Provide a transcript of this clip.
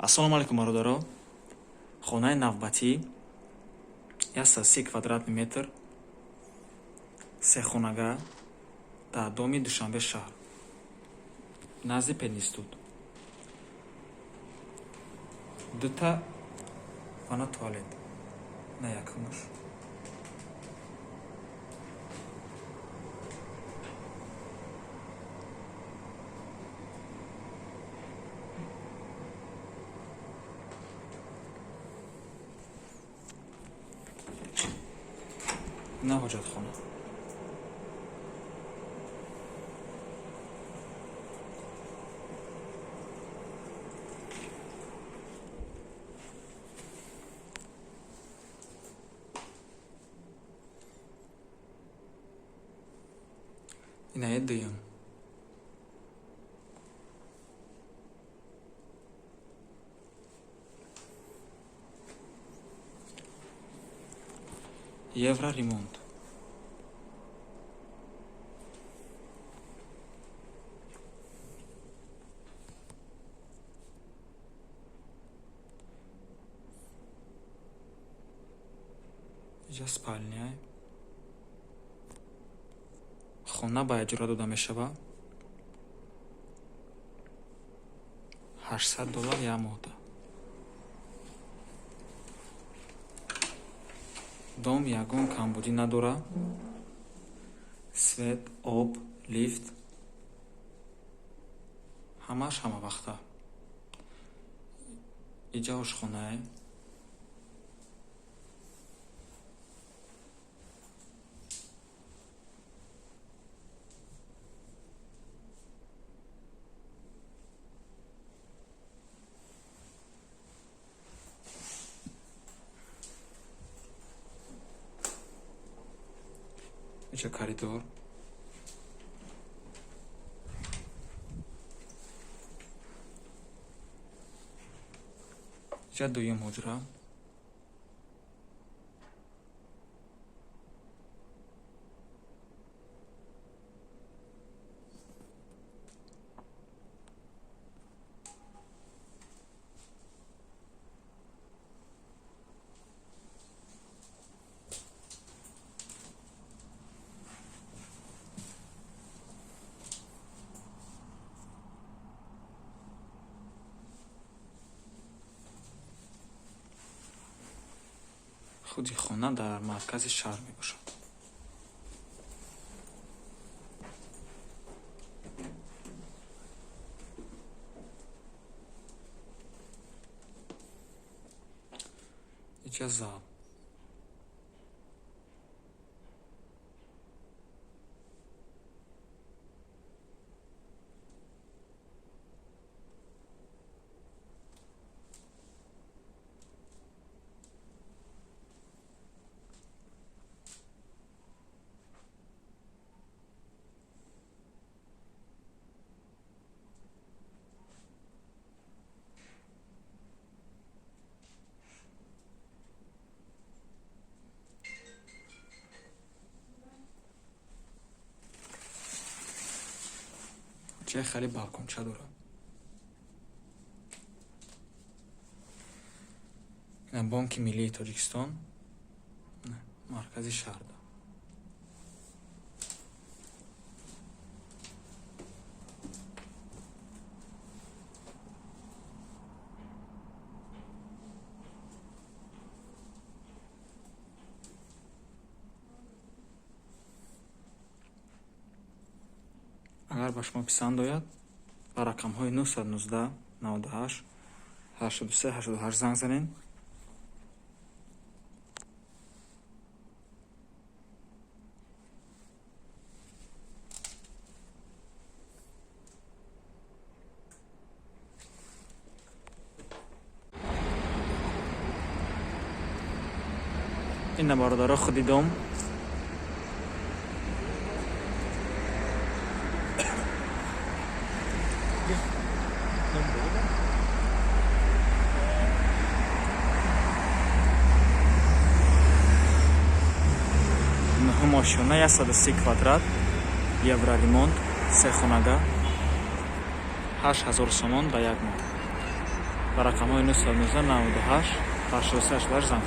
Ассалому алайкум, бародаро. Хонаи навбатӣ 130 квадратный метр, сехонага, дар доми Душанбе шаҳр, назди пединститут. Дута ванна, туалет на якумаш. На ҳоҷатхона. Инаи дуюм. Евроремонт. Иҷа спальня. Хона ба иҷора дода мешавад $800 як моҳда. Дом ягон камбудӣ надорад. Свет, об, лифт ҳамааш ҳамавақта. Иҷа ошхонае. Иҷа коридор. Иҷа дуюм ҳуҷра. Худи хона дар маркази шаҳр мебошад. Иҷа зал. Ча хеле балконча дорад. Ина Бонки миллии Тоҷикистон, маркази шаҳрда. Агар ба шумо писанд ояд, ба рақамҳои 919 98 83 88 занг занед. Ина, бародаро, худи дом. Нуҳум ошёна, 130 квадрат, евроремонт, се хонага, 8000 сомон ба як моҳ. Ба рақамҳои 919 98 83 88 занг.